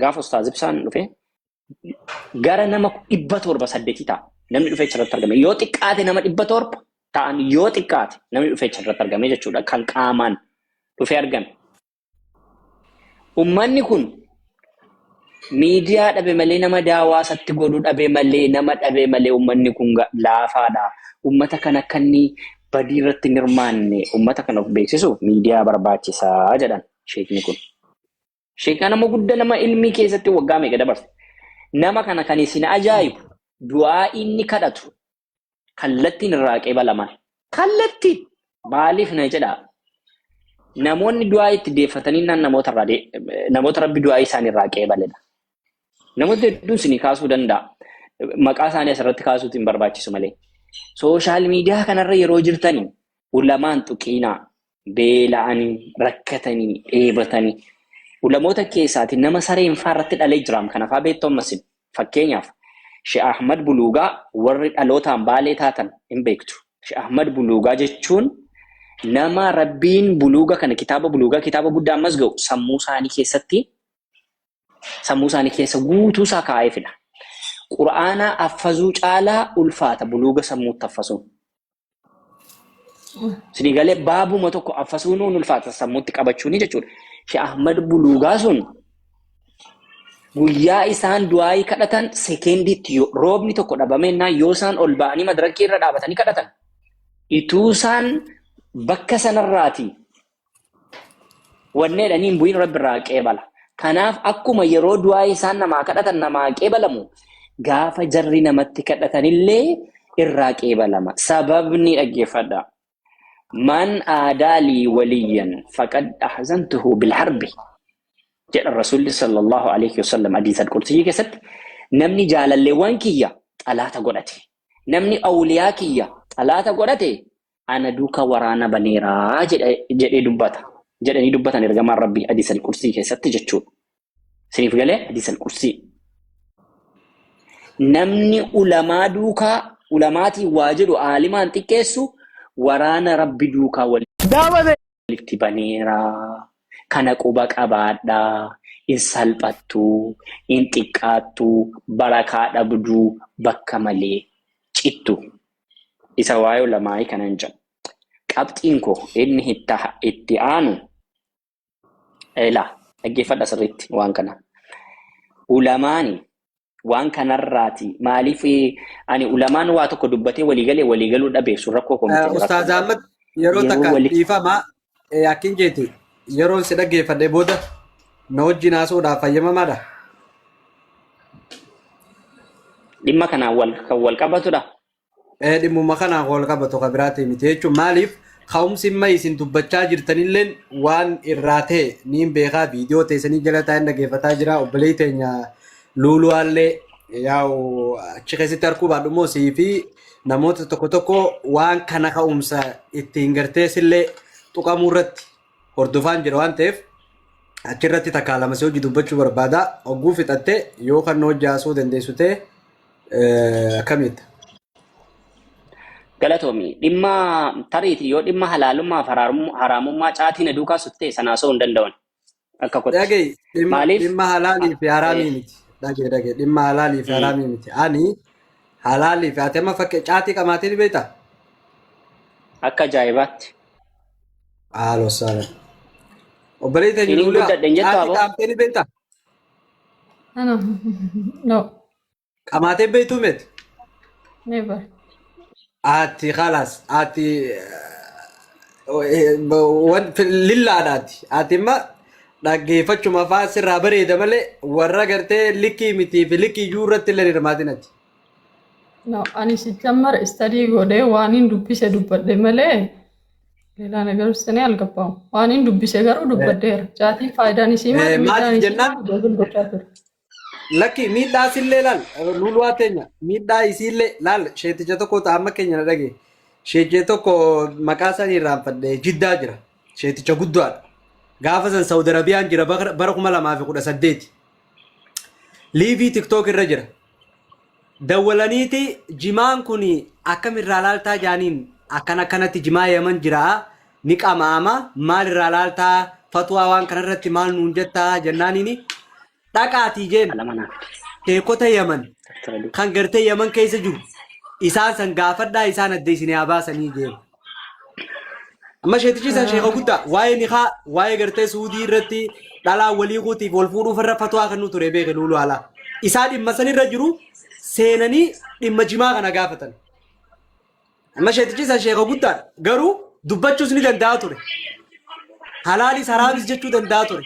Gaafa Ustaaz Ibsaan dhufe gara nama 708 ta'a. Namni dhufee achirratti argame. Yoo xiqqaate nama 700 ta'an yoo xiqqaate namni dhufee achirratti argame jechuudha. Kan qaamaan dhufee argame. Ummanni kun miidiyaa dhabe malee nama daawaa isatti godhu dhabe malee nama dhabe malee ummanni kun laafaadha. Ummata kana akka inni badii irratti hin hirmaanne ummata kana of beeksisuuf miidiyaa barbaachisaa jedhan sheekni kun. Sheekaa nama guddaa nama ilmii keessatti waggaa meeqa dabarse. Nama kana kan isin ajaa'ibu du'aa inni kadhatu kallattiin irraa qeebalaman. Kallattiin maaliif na jedhaa? Namoonni du'aa itti deeffatanii naan namoota irraa namoota rabbi du'aa isaanii irraa qeebaledha. Namoota hedduun isinii kaasuu danda'a. Maqaa isaanii asirratti kaasuutu hin barbaachisu malee. Sooshaal miidiyaa kanarra yeroo jirtanii ulamaan tuqiinaa beela'anii rakkatanii dheebatanii ulamoota keessaati nama sareen faa irratti dhalee jiraam kana faa beektu ammas fakkeenyaaf Sheekh Ahmad Buluugaa warri dhalootaan baalee taatan hin beektu. Sheekh Ahmad Buluugaa jechuun nama rabbiin buluuga kana kitaaba buluugaa kitaaba guddaa ammas ga'u sammuu isaanii keessatti sammuu isaanii keessa guutuu isaa kaa'ee fida. Qur'aana affazuu caalaa ulfaata buluuga sammuutti affasuun. Isinii galee baabuma tokko affasuun nuun ulfaata sammuutti qabachuuni jechuudha. Sheekh Ahmad Buluugaa sun guyyaa isaan du'aayii kadhatan sekendiitti roobni tokko dhabamennaa yoo isaan ol ba'anii madarakii irra dhaabatanii kadhatan ituu isaan bakka sanarraati wanneedhanii hin bu'in rabbi irraa qeebala. Kanaaf akkuma yeroo du'aa isaan namaa kadhatan namaa qeebalamu gaafa jarri namatti kadhatanillee irraa qeebalama. Sababni dhaggeeffadha. Man aadaa lii waliyyan faqad ahzantuhu bilharbi jedha Rasuulli sallallahu alaihi wasallam hadiisa al-qudsiyyii keessatti namni jaalalleewwan kiyya xalaata godhate namni awliyaa kiyya xalaata godhate ana duuka waraana baneera jedhee dubbata. Jedhanii dubbatan ergamaan Rabbii hadiis al-qudsii keessatti jechuudha. Isiniif galee hadiis al-qudsii. Namni ulamaa duukaa ulamaatiin waa jedhu aalimaan xiqqeessu waraana Rabbi duukaa walitti baneera. Kana quba qabaadhaa. Hin salphattu, hin xiqqaattu, barakaa dhabduu, bakka malee cittu. Isa waa'ee ulamaa'ii kanan jedha. Qabxiin koo inni itti aanu ilaa dhaggeeffadha sirriitti waan kana. Ulamaani waan kanarraati maaliif ani ulamaan waa tokko dubbatee walii galee walii galuu dhabe sun rakkoo koo miti. Ustaaz Ahmad yeroo Yeroo takka wali dhiifama akkin jeeti yeroon si dhaggeeffadhe booda na wajjin haasa'uudhaaf fayyamamaadha. Dhimma kanaan wal kan wal qabatudha. Dhimmuma kanaan wal qabatu kan biraatii miti jechuun maaliif ka'umsi imma isin dubbachaa jirtanilleen waan irraa ta'e niin beekaa viidiyoo teessanii jala taa'een dhaggeeffataa jira obboleetti teenya luuluwaallee yaa'u achi keessatti arguu baadhu immoo sii fi namoota tokko tokko waan kana ka'umsa ittiin gartee sillee tuqamuu irratti hordofaan jira waan ta'eef achirratti takkaa lama si hojii dubbachuu barbaada. Hogguu fixatte yoo kan hojii haasuu dandeessu ta'e akkamitti? Galatoomi. Dhimma tariiti yoo dhimma halaalummaa fi haraamummaa caatii na duukaa suttee sana haasa'uu hin danda'an. Akka kotti. Dhagee dhimma Maaliif? dhimma halaalii fi haraamii miti. Dhagee dhagee dhimma halaalii fi haraamii miti. Ani halaalii fi ati amma fakkee caatii qamaatee ni beektaa? Akka ajaa'ibaatti. Haaloo saalan. Obboleettii teenya Iniin Luulaa guddadhe hin jettu caatii aboo? qaamtee ni beektaa? No, no, Qamaatee beektuu miti? never. Ati khalaas ati lillaadhaati. Ati imma dhaggeeffachuma fa'aa sirraa bareeda malee warra gartee likkii mitii fi likkii iyyuu irratti illee hin hirmaatin ati. No, ani ሲጀመር ስተዲ godhee waanin dubbise dubbadhe malee ሌላ ነገር ውስጥ እኔ አልገባሁም። waanin dubbise garuu dubbadheera. Caatiin faayidaan isii maali? Miidhaan Maaliif isii jennaan maali? Google gochaa ture. Lakki miidhaa isillee laal luluwaa teenya miidhaa isiillee laal sheeticha tokko amma keenya na dhage sheeticha tokko maqaa isaanii irraanfadhe jiddaa jira sheeticha guddaadha gaafa san Saudi Arabiyaan jira bara 2018 liivii tiktook irra jira dawwalaniiti jimaan kun akkam irraa laaltaa jaaniin akkan akkanatti jimaa yaman jira ni qamaama maal irraa laaltaa fatwaa waan kanarratti maal nuun jettaa jennaaniini. Dhaqaatii jeen Qalama naa fidi. sheekota Yaman Daftara duuba. kan gartee Yaman keessa jiru isaan san gaafadhaa isaan adda isin haa baasanii jeen. Amma sheetichi isaan sheeka guddaa waa'ee nikaa waa'ee gartee suudii irratti dhalaa walii kuutiif wal fuudhuuf irra fatwaa kan nu ture beeke luuluu alaa. Isaa dhimma san irra jiru seenanii dhimma jimaa kana gaafatan. Amma sheetichi isaan sheeka guddaadha. Garuu dubbachuus ni danda'a ture. Halaalis haraamis jechuu danda'a ture.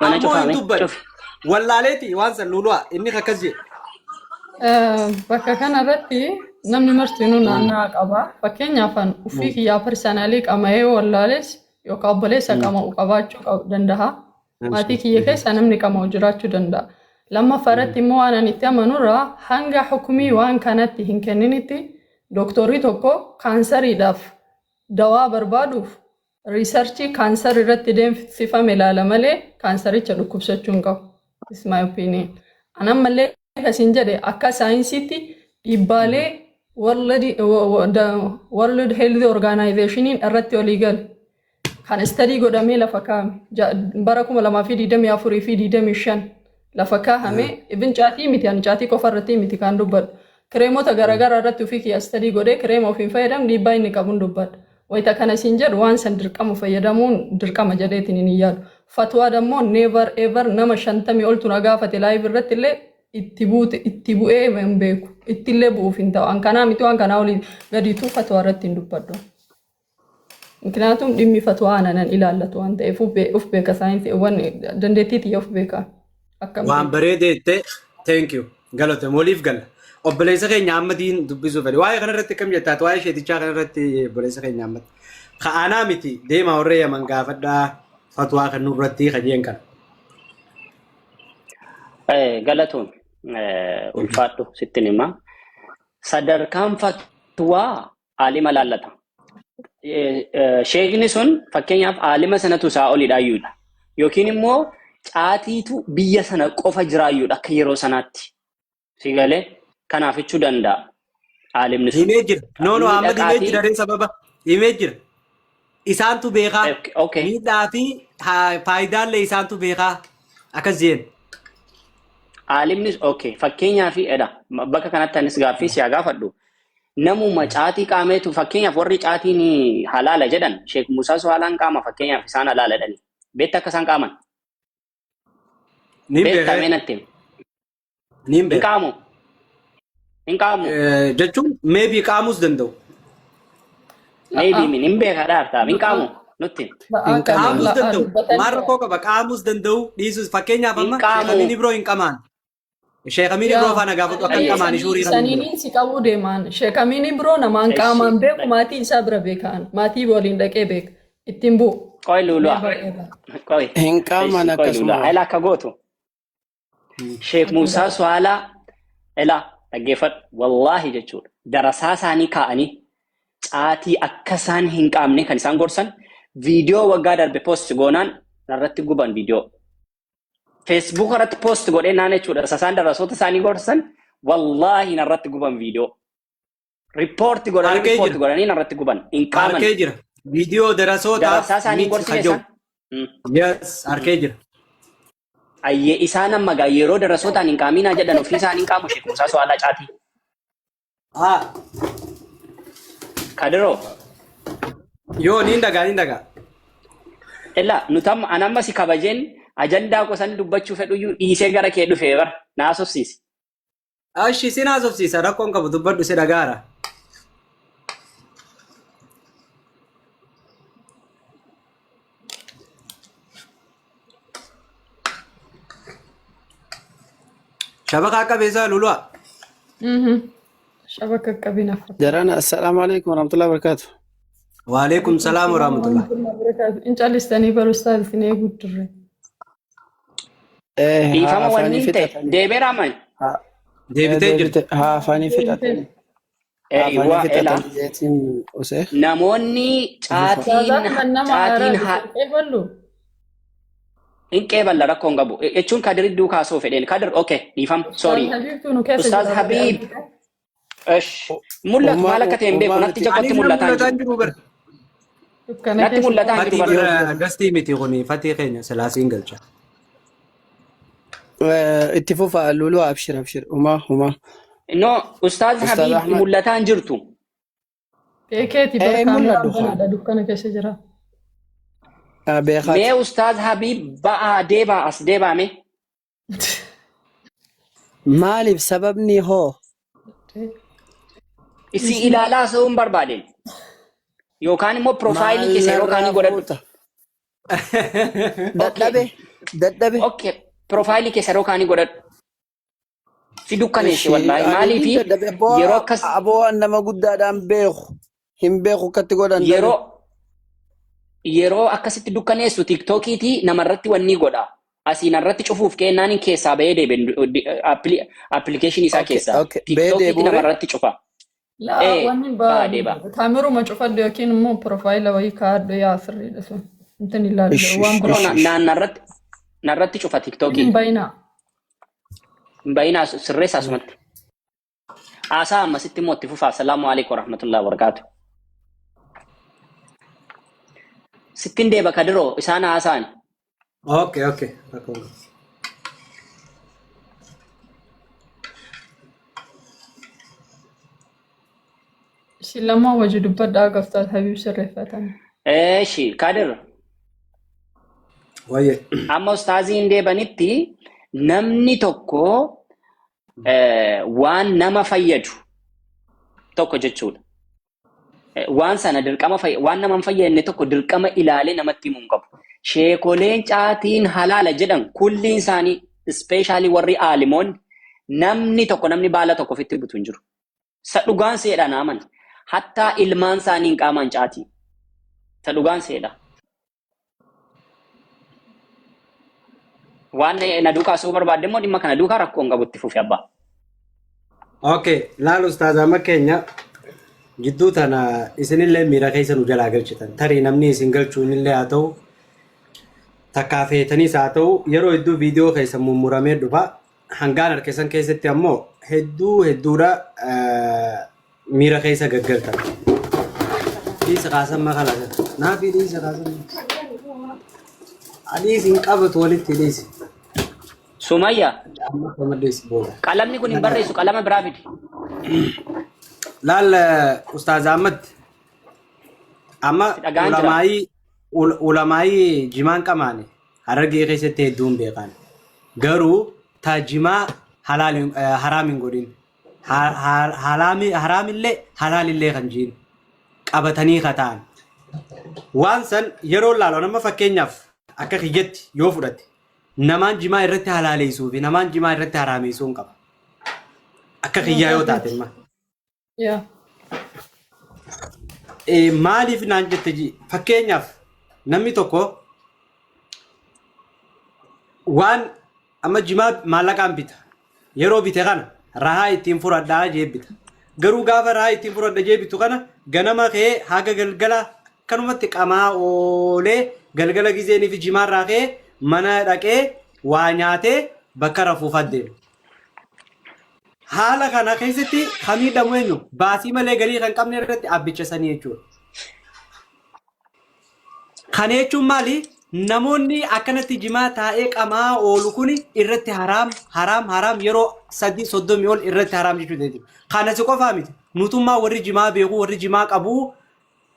Mana Ammoo hin cufame. dubbanne. Cufi. Wallaaleeti waan san luulu'a inni akkas jedhe. Bakka kanarratti namni martinuu naanna'aa qaba. Fakkeenyaaf an ofii kiyyaa personally qama'ee wallaales yookaan obboleessa qama'u qabaachuu danda'a. Maatii kiyya keessa namni qama'u jiraachuu danda'a. Lammaffaa irratti immoo waan ani itti amanurraa hanga hukumii waan kanatti hin kenninitti dooktorri tokko kaansariidhaaf dawaa barbaaduuf research kaansar irratti deemsifame ilaala malee kaansaricha dhukkubsachuu hin qabu. Is my opinion. An ammallee akkasiin jedhe akka saayinsiitti dhiibbaalee World Health Organizationiin irratti walii gale. Kan study godhamee lafa kaa'ame bara 2024 fi 25 lafa kaahame even caatii miti ani caatii qofa irratti miti kan dubbadhu. Kireemota garaagaraa irratti ofii kiyya study godhee kireema ofiin fayyadamu dhiibbaa inni qabuun dubbadha. Wayita kana siin jedhu waan san dirqama fayyadamuun dirqama jedheetiin hin yaadu. Fatwaa dammoo never ever nama 50 oltu na gaafate live irratti illee itti buute itti bu'ee hin beeku. Ittillee bu'uuf hin ta'u. An kanaa miti waan kanaa olii gadiituu fatwaa irratti hin dubbadhu. ምክንያቱም dhimmi fatwaa ana nan ilaallatu waan ta'eef uf beeka saayinsii waan dandeettii tiyya uf beeka. Akkam Waan bareedee jette thank you galate waliif galla. Obboleessa keenya Ahmadiin dubbisuu fedhe. Waa'ee kanarratti akkam jettaati? Waa'ee sheetichaa kanarratti obboleessa keenya Ahmad. Ka'anaa miti deemaa warra Yaman gaafadhaa fatwaa kan nurratti kajeen kana. Galatoon ulfaadhu sittin hima. Sadarkaan fatwaa aalima laallata. Sheekni sun fakkeenyaaf aalima sanatu isaa olidhaayyuudha. Yookiin immoo caatiitu biyya sana qofa jiraayyuudha akka yeroo sanaatti. Si galee kanaaf jechuu danda'a aalimni sun. Himee jira. No no Inni Ahmad himee dhaqaatii jira ree sababa. Himee jira. Isaantu beekaa. Okay. Miidhaa fi faayidaallee isaantu beekaa. Akkas jeen. Aalimnis okay fakkeenyaaf edha bakka kanatti anis gaaffii si haa gaafadhu. Namuma caatii qaameetu fakkeenyaaf warri caatiin halaala jedhan Sheek Musaa Suhaalaan qaama fakkeenyaaf isaan halaala jedhani. Beekta akka isaan qaaman? Niin Beekta beekee. mee natti himi. Niin Hin beeka. qaamu. Hin qaamu. Jechuun maybe qaamuus danda'u. Maybe min hin beeka dhaartaa. Hin qaamu. Nutti himi. La'aa Hin kana qaamu. Qaamuus la'aa danda'u. dubbatanii Maal rakkoo qaba? Qaamuus danda'u dhiisuus fakkeenyaaf Hin amma qaamu. Sheekh Amiin Ibroo hin qamaan. Sheekh Amiin Ibroo Yaa faana gaafadhu akka hin Ayyee. qamaani shuurii kan hin jiru. saniiniin si qabuu deemaan. Sheek Amiin Ibroo namaan Eshi. qaamaan beeku maatii isaa bira beekaan. Maatii waliin dhaqee beeka. Ittiin bu'u. Qoy luulua. Never ever. Qoy. Hin qaaman Eshi qoy luulua. akkasuma. Ela akka gootu. Sheek Muusaa Suhaalaa elaa dhaggeeffadhu. Wallaahi jechuudha. Darasaa isaanii kaa'anii caatii akka isaan hin qaamne kan isaan gorsan viidiyoo waggaa darbe post goonaan narratti guban viidiyoo. Facebook irratti post godhee naan jechuudha. Isa isaan darasoota isaanii gorsan wallaahi narratti guban viidiyoo. Riippoorti godhanii Arkee riippoorti jira. godhanii narratti guban. Hin qaaman. Arkee jira. Viidiyoo darasootaaf Darasaa isaanii miti gorsine kaja'u. isaan. Yes, arkee jira. Ayyee isaan amma gaa yeroo darasootaan hin qaaminaa jedhan ofii isaanii hin qaamu Sheek Musaa Su'aalaa caatii. Ah, Kadiroo. yoo niin dhagaa niin dhagaa. Ella nuti amma an amma si kabajeen ajandaa gosan dubbachuu fedhuyyuu dhiisee gara kee dhufee bara na haasofsiisi. Ashi sin haasofsiisa rakkoon qabu dubbadhu si dhagaara. Shabakaa qabeessaa lulua. Shabaka qabina fakkaata. Jarana assalaamu alaikum warahmatullahi wabarakatuh. Waalaikum salaam warahmatullah. In callistanii baru ustaaz isin eeguu turre. Haa Dhiifama wanni afaanii hin ta'e fixatanii. deebi'eera amma. Haa Deebitee jirti. deebite haa afaanii fixatanii. Haa afaanii Eeywa ela fixatanii jeetiin usee. namoonni caatiin Ustaazaan nama haaraa caatiin haa dhufe qeeballu. hin qeeballa rakkoon qabu jechuun Kadir iddoo kaasuu fedheen Kadir okay dhiifama sorry Ustaaz Habiibtu nu keessa Ustaaz jira. Habiib esh mul'atu Uumaa maal akka ta'e hin beeku uumaa natti miti. Ani ija kootti na mul'ataa hin mul'ataa hin jiru jiru bara. Dukkana natti keessa mul'ataa hin jiru Fatii bara bara gastii miti kuni fatii keenya silaasiin galcha. Itti fufa Luluu, abshir abshir. Humaa humaa. No, Ustaaz Ustaaz Habiib Ahmad. mul'ataa hin jirtu. Beekeeti bar Ee kaameraan mul'adhu haa. banaadha, dukkana keessa jira. Beekaati. Mee Ustaaz Habiib ba'aa deebaa as deebaa mee. Maaliif sababni hoo? Si ilaalaa haasa'uu hin barbaadeen. Yookaan immoo piroofaayilii Maal keessa yeroo narraa kaanii godhadhu. fuuta? Okay. Dadhabe dadhabe. Okay. Piroofaayilii keessa yeroo kaanii godhadhu. Si dukkaneesse Ishi wallaahi. ani Maaliif hin dadhabe aboo yeroo akkas aboo an nama guddaadhaan beeku hin beeku akkatti godhan tani. Yeroo akkasitti dukkaneessu tiiktookiitii namarratti wanni godha. Asii narratti cufuuf kennaan keessaa bahee deebi'e appilikeeshinii isaa Okay keessaa. okay bee Tiiktookiitti deebi'uure. namarratti cufa. Laa Ee wanni ba'a deeba. kaameruma cufadhu yookiin immoo piroofaayila wayii kaa'adhu yaa sirriidha sun. Intin ilaalle Ishi waan ishi Kunoo biraa. na ishi ishi. na- narratti narratti cufa Hin tiiktookiin. bayinaa. Hin bayinaa sirreessaa asumatti. Haasaa ammasitti immoo itti fufaa. Assalaamu alaikum warahmatullahi wabarakaatu. Sittin deeba kadiroo isaan haasa'an. Okay, okay. Rakkoo hin qabu. Isin lamaan wajji dubbadhaa gaftaat Habiib sirreeffatan. Eeshi Kadir Wayyee. Amma ustaaziin deebanitti namni tokko waan nama fayyadu tokko jechuudha. Waan sana dirqama waan nama hin fayyadne tokko dirqama ilaalee namatti himuu hin qabu. Sheekoleen caatiin halaala jedhan kulliin isaanii, ispeeshaalii warri aalimoonni, namni tokko namni baala tokko ofitti butu hin jiru. Sa dhugaan seedha naa amani. Hattaa ilmaan isaanii hin qaamaan caatii. Sa dhugaan seedha. Waan na duukaa suu barbaadde immoo dhimma kana duukaa rakkoo hin qabu, itti fufi abbaa. Okay, laal ustaaz, amma keenya gidduu tana isinillee miira keessa nu jalaa galchitan. Tarii namni isin galchuunillee haa ta'u, takkaa feetanis haa ta'u, yeroo hedduu viidiyoo keessa mummuramee dhufa. Hangaan harkisan keessatti ammoo hedduu hedduudha miira keessa gaggaltan. Dhiisa kaasan makala. Naafi dhiisa kaasan. Adiis hin qabatu walitti dhiisi. Sumayya, Amma kama dhiisi booda. Qalamni kun hin barreessu, qalama biraa fidi. Laal Ustaaz Ahmad, amma Si dhagaan jira. ulamaayii ulamaayii jimaan qamaane Harargee keessatti hedduun beekan. Garuu ta jimaa halaal haraam hin godhin. Haraamillee halaalillee kan jiin qabatanii kataan. Waan san yeroo laalu nama fakkeenyaaf akka kiyyatti yoo fudhate namaan jimaa irratti halaaleessuu fi namaan jimaa irratti haraameessuu hin qaba. Akka kiyyaa yoo taate imma. Yaa. Maaliif naan jette ji fakkeenyaaf namni tokko waan amma jimaa maallaqaan bita. Yeroo bite kana rahaa ittiin furadhaa jee bita. Garuu gaafa rahaa ittiin furadha jee bitu kana ganama kee haga galgala akkanumatti qamaa oolee galgala gizeenii fi jimaarraa kee mana dhaqee waa nyaatee bakka rafuuf adeema. Haala kana keessatti kan miidhamu eenyu? Baasii malee galii kan qabne irratti abbicha sanii jechuudha. Kana jechuun maali? Namoonni akkanatti jimaa taa'ee qamaa oolu kun irratti haraam haraam haraam yeroo 3:30 ol irratti haraam jechuudha. Kana si qofaa miti. Nutummaa warri jimaa beeku, warri jimaa qabu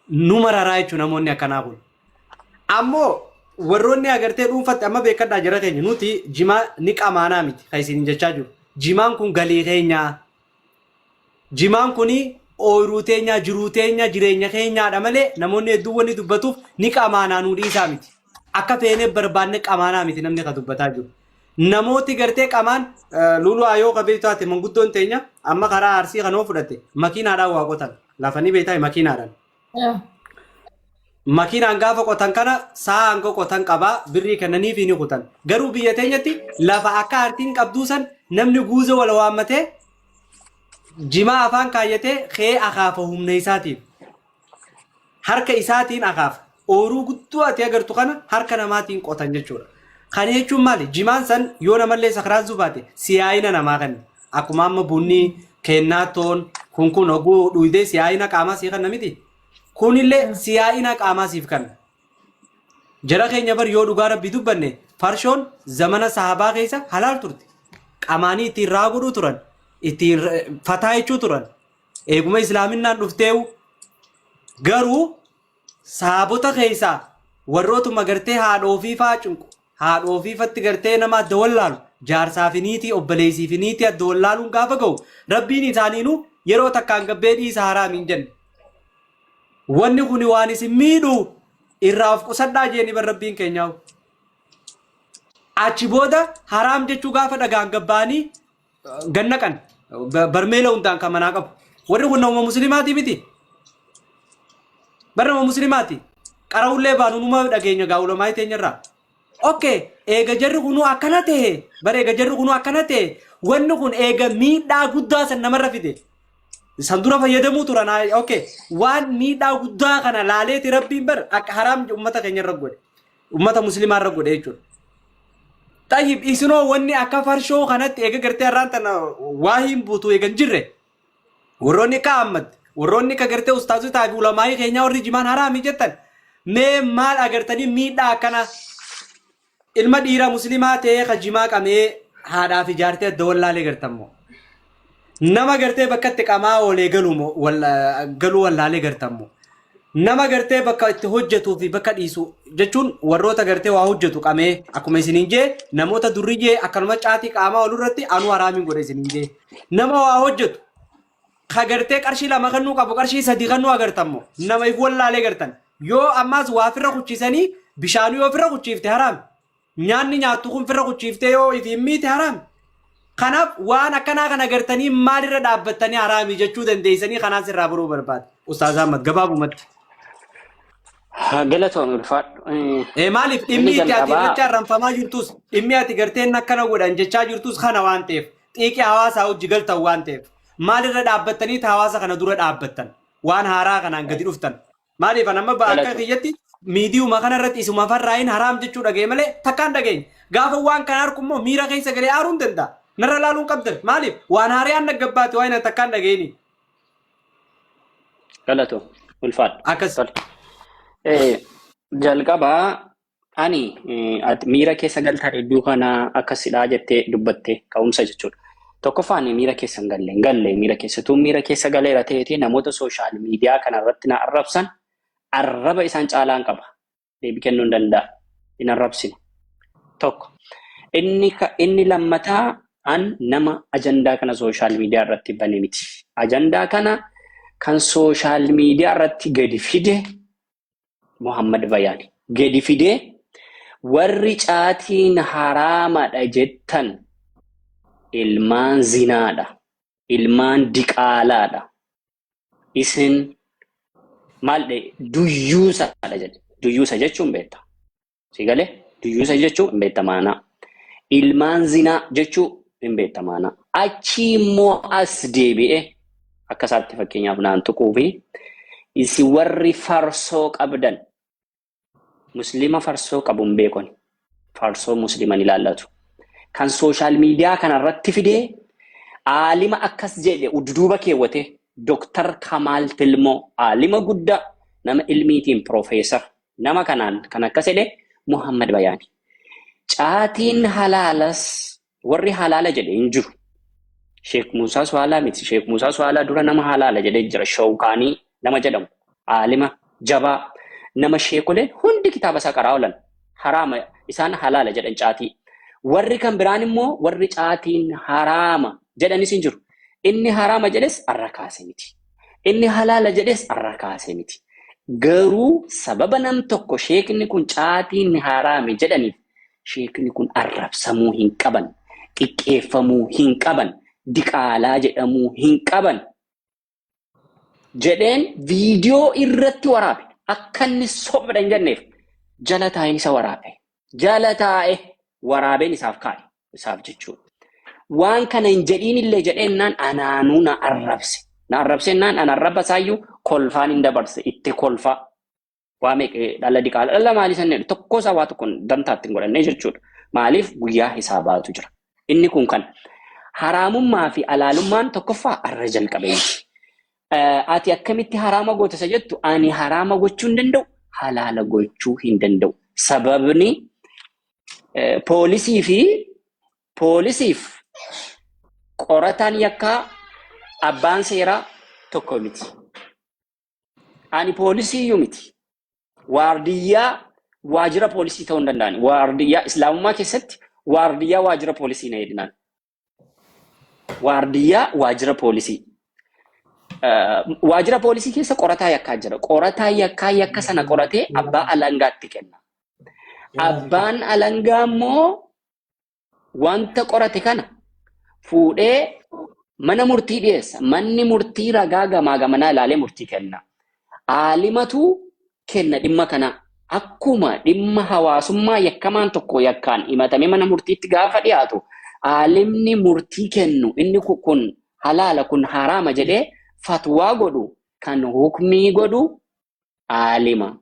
nu mararaa jechuudha namoonni akkanaa kun. Ammoo warroonni agartee dhuunfatti amma beekadhaa jara keenya, nuti jimaa ni qamaanaa miti kan isin jechaa jiru. Jimaan kun galii keenyaa. Jimaan kun ooyiruu teenyaa, jiruu teenya, jireenya keenyaadha malee namoonni hedduun wanni dubbatuuf ni qamaanaa nuu dhiisaa miti. Akka feenee barbaanne qamaanaa miti namni kan dubbataa jiru. Namooti gartee qamaan luluu ayoo qabee taate manguddoon teenya amma karaa Arsii kanoo fudhatte makiinaadhaan waa qotan. Lafa ni beektaa makiinaadhaan. Yaa. Makiinaan gaafa qotan kana sa'a hanga qotan qabaa birrii kennaniif ni kutan. Garuu biyya teenyatti lafa akka artiin qabduu san namni guuza wal waammatee jimaa afaan kaayyatee kee akaafa humna isaatiin. Harka isaatiin akaafa. Ooyiruu guddoo ati agartu kana harka namaatiin qotan jechuudha. Kana jechuun maali? Jimaan san yoo namallee sakraansuu baate siyaayina namaa kenna. Akkuma amma bunni kennaattoon kun kun oguu dhuydee siyaayina qaamaa sii kenna miti. Kunillee siyaa'ina qaamaa siif kenna. Jara keenya bar yoo dhugaa rabbi dubbanne Farshoon zamana sahabaa keessa halaal turte. Qamaanii ittiin raa godhuu turan. Ittiin fataa jechuu turan. Eeguma islaaminaan dhufteewu garuu sahabota keessaa warrootuma gartee haadha ofii faa cinqu haadha ofiifatti gartee nama adda wallaalu jaarsaa fi niitii obboleessii fi niitii adda wallaaluun gaafa ga'u rabbiin isaaniinuu yeroo takkaan gabbee dhiisa haraam hin jenne. Wanni kuni waan isin miidhu irraa of qusadhaa jeeni bar rabbiin keenyaa'u. Achi booda haraam jechuu gaafa dhagaan gabbaanii gannaqan barmeela hundaan kan manaa qabu. Warri kun nama muslimaatii miti. Bar nama muslimaati. Qara'ullee baanu numa dhageenya gaa ulamaa teenyarraa. Okay, eega jarri kunuu akkana ta'e, bar eega jarri kunuu akkana ta'e, wanni kun eega miidhaa guddaa san namarra fide. San dura fayyadamuu turan. Okay, waan miidhaa guddaa kana laaleeti rabbiin bar akka haraam ummata keenya irra godhe. Ummata muslimaa irra godhe jechuudha. Xayyib isinoo wanni akka farshoo kanatti eega gartee har'aan tana waa hin buutu eega hin jirre. Warroonni akka Ahmad, warroonni akka gartee ustaazotaa fi ulamaa'ii keenyaa warri jimaan haraami jettan mee maal agartanii miidhaa akkana ilma dhiira muslimaa ta'ee ka jimaa qamee haadhaa fi jaartee adda wallaalee gartammoo. Nama gartee bakka itti qamaa oolee galuu moo galuu wallaalee gartammoo. Nama gartee bakka itti hojjetuu fi bakka dhiisu jechuun warroota gartee waa hojjetu qamee akkuma isiniin jee namoota durriyyee akkanuma caatii qaamaa oolu irratti anuu haraamiin godhe isiniin jee. Nama waa hojjetu ka gartee qarshii 2 kennuu qabu qarshii 3 kennuu agartammoo nama if wallaalee gartan yoo ammaas waa firra kuchiisanii bishaanuu yoo firra kuchiifte haraami. Nyaanni nyaattu kun firra kuchiiftee yoo ifiin miite haraami. Kanaaf waan akkanaa kana gartanii maalirra dhaabbattanii haraami jechuu dandeessanii kanaan sirraa baruu barbaade. Ustaaz Ahmad gabaabumatti. Galatoon ulfaadhu. Maaliif Inni dhimmi itti ati jalqabaa irratti arranfamaa jirtus dhimmi ati gartee inni akkana godhan jechaa jirtus kana waan ta'eef xiiqii hawaasaa hojii galtan waan ta'eef maalirra dhaabbattanii hawaasa kana dura dhaabbattan waan haaraa kanaan gadi dhuftan. Maaliif an amma akka Galatoom. kiyyatti miidiyuma kana irratti isuma farraayin haraam jechuu dhagaye malee takkaan dhageenye. Gaafa waan kana arku immoo miira keessa galee aaruu hin danda'a. Narra laaluu hin qabdan. Maaliif waan haariyaan nagabbaate waan takkaan dhageenii. Galatoom ulfaadhu. Akkas. Tole. Jalqabaa ani ati miira keessa galtaa hedduu kana akkasidhaa jettee dubbatte ka'umsa jechuudha. Tokkoffaa ani miira keessa hin galle hin galle miira keessa tuun miira keessa galeera ta'eeti namoota social media kana irratti na arrabsan arraba isaan caalaan qaba. Deebii kennuu hin danda'a. Hin arrabsine. Tokko. Inni lammataa an nama ajandaa kana social media irratti bane miti. Ajandaa kana kan social media irratti gadi fide Muhammad Bayaani. Gadi fidee warri caatiin haraamadha jettan ilmaan zinaadha. Ilmaan diqaalaadha. Isin maal dhe duyyuusadha jedhe. Duyyuusa jechuun beekta. Si galee duyyuusa jechuun hin beekta maanaa. Ilmaan zinaa jechuu hin beekta maanaa. Achii immoo as deebi'ee akka isaatti fakkeenyaaf naan tuquu fi isin warri farsoo qabdan muslima farsoo qabu hin beekoni. Farsoo musliman ilaallatu. Kan sooshaal miidiyaa kanarratti fidee aalima akkas jedhe udduuba keewwate Dr. Kamaal Tilmoo aalima guddaa nama ilmiitiin piroofeesar nama kanaan kan akkas jedhe Muhammad Bayaani. Caatiin halaalas warri halaala jedhe hin jiru. Sheek Muusaa Suhaalaa miti. Sheek Muusaa Suhaalaa dura nama halaala jedhee jira. Shawkaanii nama jedhamu. Aalima jabaa nama sheekoleen hundi kitaaba isaa qaraa oolan. Haraama isaan halaala jedhan caatii. Warri kan biraan immoo warri caatiin haraama jedhanis hin jiru. Inni haraama jedhes arra kaase miti. Inni halaala jedhes arra kaase miti. Garuu sababa nam tokko sheekni kun caatiin haraame jedhaniif sheekni kun arrabsamuu hin qaban, xiqqeeffamuu hin qaban, diqaalaa jedhamuu hin qaban jedheen viidiyoo irratti waraabe. Akka inni sobadha hin jenneef jala taa'een isa waraabe. Jala taa'e waraabeen isaaf kaa'e isaaf jechuudha. Waan kana hin jedhiin illee jedheennaan anaanuu na arrabse. Na arrabseennaan an arraba isaayyuu kolfaan hin dabarse itti kolfaa. Waa meeqa dhala diqaala dhala maalii san jedhu tokko isaa waa tokko dantaatti hin godhanne jechuudha. Maaliif guyyaa hisaabaatu jira. Inni kun kan haraamummaa fi alaalummaan tokkoffaa arra jalqabe miti. Ati akkamitti haraama goota isa jettu ani haraama gochuu hin danda'u halaala gochuu hin danda'u. Sababni Poolisii fi poolisiif qorataan yakkaa abbaan seeraa tokko miti. Ani poolisii iyyuu miti. Waardiyyaa waajjira poolisii ta'uu hin danda'ani. Waardiyyaa islaamummaa keessatti waardiyyaa waajjira poolisii na jedhinaan. Waardiyyaa waajjira poolisii. Waajjira poolisii keessa qorataa yakkaa jira. Qorataa yakkaa yakka sana qoratee abbaa alangaatti kenna. Abbaan alangaa immoo wanta qorate kana fuudhee mana murtii dhiyeessa. Manni murtii ragaa gamaa gamanaa ilaalee murtii kenna. Aalimatu kenna dhimma kana. Akkuma dhimma hawaasummaa yakkamaan tokko yakkaan himatamee mana murtiitti gaafa dhiyaatu aalimni murtii kennu inni kun halaala kun haraama jedhee fatwaa godhu kan hukmii godhu aalima.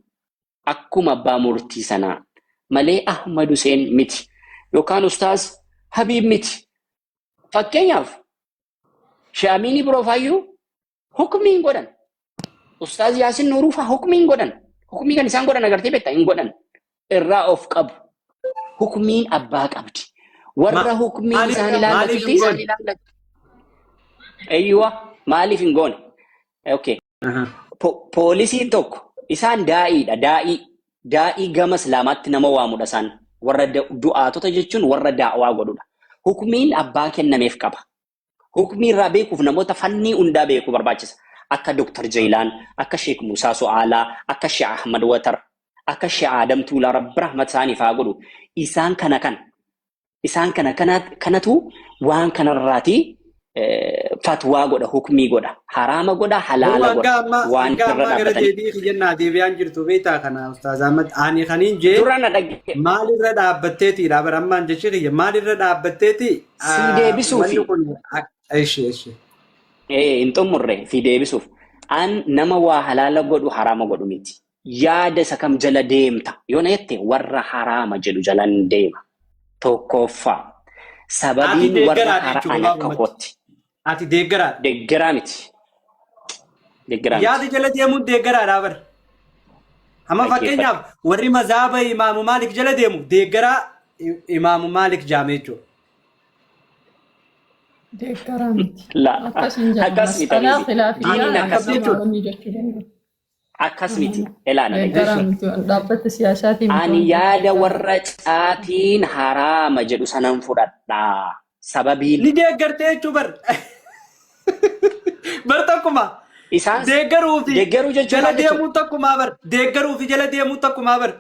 Akkuma abbaa murtii sanaa malee Ahmad Hussein miti yookaan Ustaaz Habiib miti. Fakkeenyaaf Sheekh Amiinii Biroo hukmii hin godhan. Ustaaz Yaasin Nuuruu faa hukmii hin godhan. Hukmii kan isaan godhan agartee beektaa hin godhan. Irraa of qabu. Hukmiin abbaa qabdi. Warra hukmiin isaan Maaliif ilaallatutti hin goone? Eeyyuwa maaliif hin goone? Okay. Poolisiin tokko isaan daa'iidha. Daa'ii. Daa'ii gama islaamaatti nama waamudha isaan. Warra du'aatota jechuun warra daa'waa godhudha. Hukmiin abbaa kennameef qaba. Hukmii irraa beekuuf namoota fannii hundaa beekuu barbaachisa. Akka Dr. Jeelaan, akka Sheek Musaa Su'aalaa, akka Sheek Ahmad Watar, akka Sheek Adam Tuulaa Rabbi rahmat isaaniif haa godhu. Isaan kana kana. Isaan kana kanatu waan kanarraati fatwaa godha, hukmii godha, haraama godha, Garuu halaala hanga godha. ammaa Waan hanga irra ammaa gara dhaabbatanii. deebii kiyyannaa deebi'aan jirtu beektaa kana Ustaaz Ahmad ani kaniin jee Dura na dhagge maalirra dhaabbatteetiidha bara ammaan jechi kiyya maalirra dhaabbatteeti sii deebisuufi wanni kun ishi ishi hin xumurre sii deebisuuf. An nama waa halaala godhu haraama godhu miti. Yaada isa kam jala deemta yoo na jette warra haraama jedhu jalan deema. Tokkoffaa Ati sababiin warra deeggaraadha hara jechuudha ani akka gabaabumatti. kootti Ati deeggaraadha. deeggaraa miti. Deeggaraa miti. Yaada jala deemuun deeggaraadha bara. Amma Dhaggeeffadhu. fakkeenyaaf warri mazaaba Imaamu Maalik jala deemu deeggaraa Imaamu Maalik jaame jechuudha. Deeggaraa miti. La Akkas hin jedhamu. akkas miti Mas'alaa Abizi. khilaafiyaa Diiniin Akkas akkas miti. jechuudha. wanni jechuu danda'u. Akkas miti. Elaa na Deeggaraa dhaggeeffadhu. miti. Dhaabbata siyaasaatii miti Ani wanti yaada deeggaraa. warra caatiin haraama jedhu sanan fudhadha. Sababiin Ni deeggartee jechuu bar. Bar tokkuma. isaan Deeggaruu fi deeggaruu jechuun jala maal jechuudha? deemuu tokkumaa bar. Deeggaruu fi jala deemuu tokkumaa bar.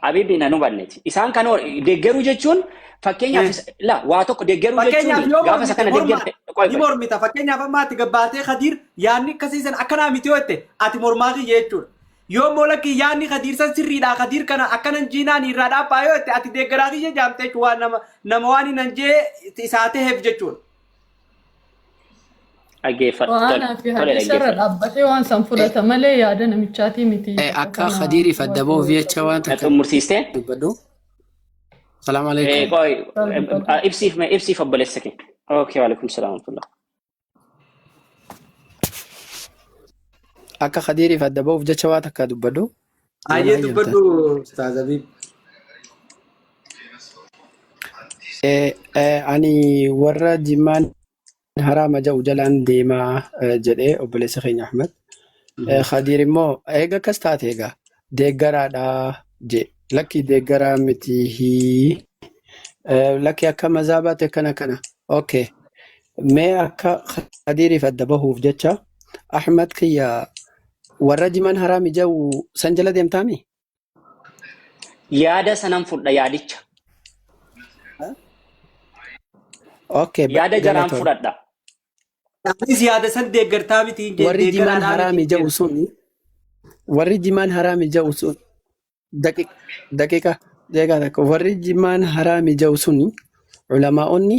Abibi na hubanneeti. Isaan kan deeggaruu jechuun fakkeenyaaf la waa tokko deeggaruu Fakkeenyaaf jechuun yoo gaafa isa mormite kana morma deeggarte qoy ni qoy. mormita. Fakkeenyaaf amma ati gabbaatee Khadiir yaadni akkasii san akkanaa miti yoo jette ati mormaa kiyya jechuudha. Yoo immoo lakki yaadni Khadiir san sirriidha Khadiir kana akkanan jiinaan irraa dhaabbaa yoo jette ati deeggaraa kiyya jaamte jechuudha waan nama nama waan hin jee isaa taheef jechuudha. Dhaggeeffadhu. Tole Qur'aanaa fi tole hadiisa irra dhaggeeffadhu. dhaabbatee waan san fudhata malee yaada namichaatii miti. Bakka Akka kana Khadiiriif adda ba'uuf hubachuu jecha waan Na takka xumursiistee? dubbadhu. Salaam alaikum. Qoy dubbadhu. ibsiif ibsiif obboleessa kee. Okay, waalaikum salaam wa rahmatullah. Akka Khadiiriif adda ba'uuf jecha waan takka dubbadhu. Yoo na Ayyee hayyamtan. dubbadhu Ustaaz Abiib. Ani warra jimmaan haraama ja'u jalaan deemaa jedhee obboleessa keenya Ahmad. Khadiir immoo eega akkas taate egaa deeggaraadha jee. Lakki deeggaraa miti hii. Lakki akka mazaabaatti akkana akkana. Okay. Mee akka Khadiiriif adda bahuuf jecha Ahmad kiyya warra jimaan haraami ja'u san jala deemtaami? Yaada sanan fudha yaadicha. Okay, Yaada jaraan galatoon. fudhadha. Anis yaada san deeggartaa miti hin jee Warri jimaan deeggaraadhaa miti haraami hin ja'u jeen. sun warri jimaan haraami ja'u sun daqiiqa daqiiqa takka warri jimaan haraami ja'u sun ulamaa'onni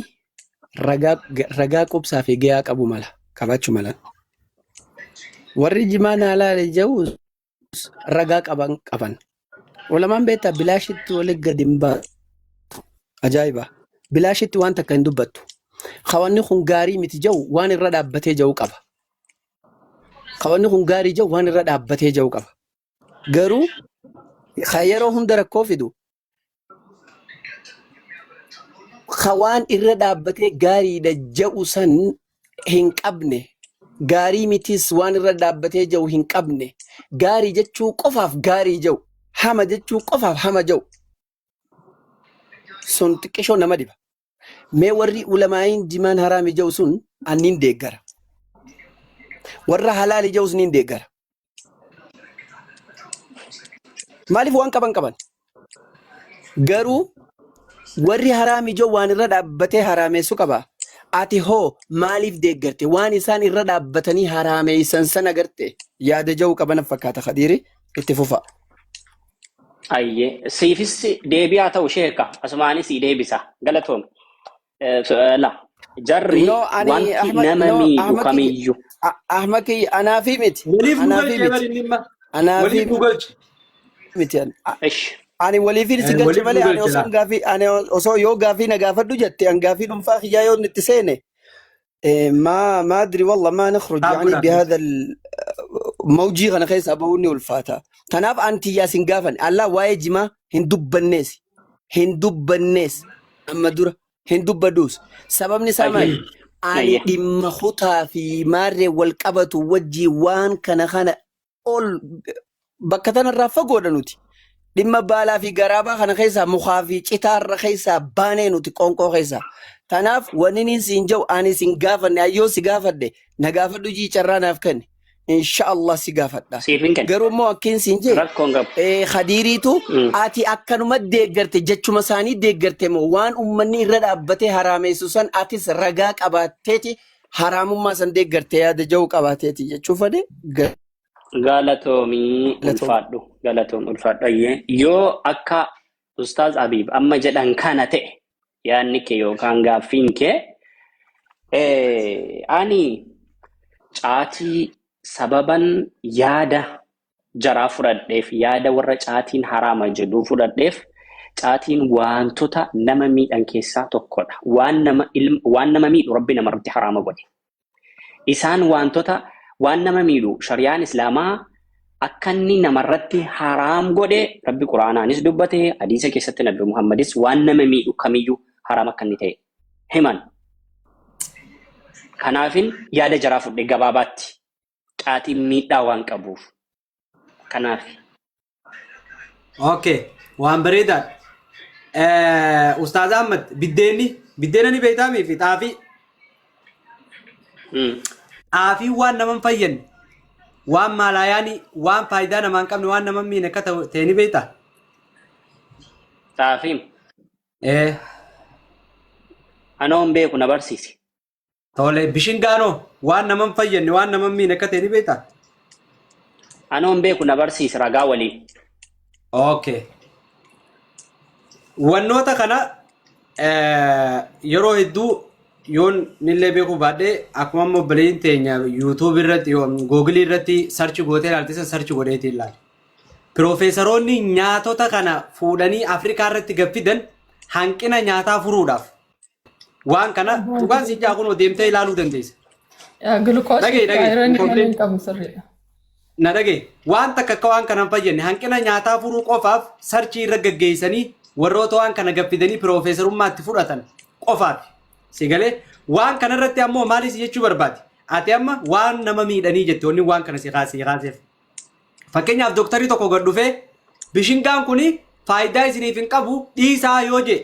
ragaa ragaa qubsaa fi gahaa qabu mala qabaachuu malan. Warri jimaan halaali ja'u ragaa qaban qaban. Ulamaan beektaa bilaashitti wali gadi hin baatu. Ajaa'iba! Bilaashitti waan takka hin dubbattu. Kawanni kun gaarii miti jedhu waan irra dhaabbatee jedhu qaba. Kawanni kun gaarii jedhu waan irra dhaabbatee jedhu qaba. Garuu Ka yeroo hunda rakkoo fidu ka waan irra dhaabbatee gaariidha jedhu san hin qabne gaarii mitis waan irra dhaabbatee jedhu hin qabne gaarii jechuu qofaaf gaarii jedhu hama jechuu qofaaf hama jedhu sun xiqqishoo nama dhiba. Mee warri ulamaa'iin jimaan haraami jedhu sun anniin deeggara. Warra halaali jedhus niin deeggara. Maaliif waan qaban qaban? Garuu warri haraami jedhu waan irra dhaabbatee haraameessu qaba. Ati hoo maaliif deeggarte? Waan isaan irra dhaabbatanii haraameessan sana garte yaada jedhu qaban fakkaata Khadiiri itti fufa. Ayyee siifis deebii haa ta'u sheeka asumaanis sii deebisa galatoom. La jarri No, ani wanti Ahmad, nama no, miidhu Ahmad kiyya, kamiyyuu Ahmad kiyya, anaafii miti, Waliif nu anaafii galche miti, bari inni amma. anaafii Waliif nu galche. miti. Ish. Ani waliifin si galche Waliif nu malee ani galche osoo laa. gaafii ani osoo yoo gaafii na gaafadhu jette an gaafii dhuunfaa kiyyaa yoo itti seene ما ما ادري والله ما نخرج Taap يعني godhaa. بهذا موجي kana keessaa bahuun ni ulfaata. Kanaaf anti yaasin gaafan Allah waa'ee jimaa hin dubbannees hin dubbannees amma dura hin dubbadhuus sababni isaa maali? Ayyee. Ani Ayyee. dhimma kutaa fi maarree wal qabatu wajjii waan kana kana ol bakka tanarraa fagoodha nuti. Dhimma baalaa fi garaabaa kana keessaa mukaa fi citaarra keessaa baanee nuti qoonqoo keessaa. Kanaaf wanni inni siin jedhu ani sin gaafanne ayyoo si gaafadhe na gaafadhu jii carraa naaf kenne. Insha Allah si gaafadha. Siif hin kenna. Garuu immoo akkiin siin jee Rakkoon qabu. Khadiiriitu ati akkanuma deeggarte jechuma isaanii deeggarte moo waan uummanni irra dhaabbatee haraameessu san atis ragaa qabaatteeti haraamummaa san deeggarte yaada jedhu qabaateeti jechuu fedhe Galatoomii galatoom. ulfaadhu. Galatoom ulfaadhu. Ayyee. Yoo akka Ustaaz Abiib amma jedhan kana ta'e yaadni kee yookaan gaaffiin kee ani caatii sababan yaada jaraa fudhadheef yaada warra caatiin haraama jedhuu fudhadheef caatiin waantota nama miidhan keessaa tokkodha. Waan nama waan nama miidhu Rabbi namarratti haraama godhe. Isaan waantota waan nama miidhu shari'aan Islaamaa akka inni namarratti haraam godhe Rabbi Quraanaanis dubbate hadiisa keessatti Nabi Muhammadis waan nama miidhu kamiyyuu haraam akka inni ta'e himan. Kanaafin yaada jaraa fudhe gabaabaatti caatiin miidhaa waan qabuuf. Kanaaf. Okay, waan bareedaadha. Ustaaz Ahmad biddeenni biddeena ni beektaamii fi xaafii. Xaafiin waan nama hin fayyadne waan maalaayaanii waan faayidaa namaa hin qabne waan nama hin miine akka ta'e ni beektaa? Xaafiin. Eh, Anoo hin beeku na barsiisi. Tole bishingaanoo waan nama hin fayyadne waan nama hin miine akka ta'e ni beektaa? Anoo hin beeku na barsiisi ragaa waliin. Okay. Wannoota kana yeroo hedduu yoon nillee beekuu baadhee akkuma amma obboleeyyiin teenya YouTube irratti Google irratti search gootee ilaalte san search godheetii ilaale. Piroofeesaroonni nyaatota kana fuudhanii Afrikaa irratti gad fidan hanqina nyaataa furuudhaaf. Waan kana dhugaan si jaa kunoo deemtee ilaaluu dandeessa. Glukoosii Dhaga'i fi dhaga'i ayiranii kan complete hin qabu sirriidha. Na dhaga'i waan takka akka waan kana hin fayyadne hanqina nyaataa furuu qofaaf search irra gaggeessanii warroota waan kana gaffidanii piroofeesarummaatti fudhatan qofaaf. Si galee waan kana irratti ammoo maalis jechuu barbaade? Ati amma waan nama miidhanii jette wanni waan kana si kaasee kaaseef. Fakkeenyaaf dooktarri tokko gad dhufee bishingaan kun faayidaa isiniif hin qabu dhiisaa yoo jee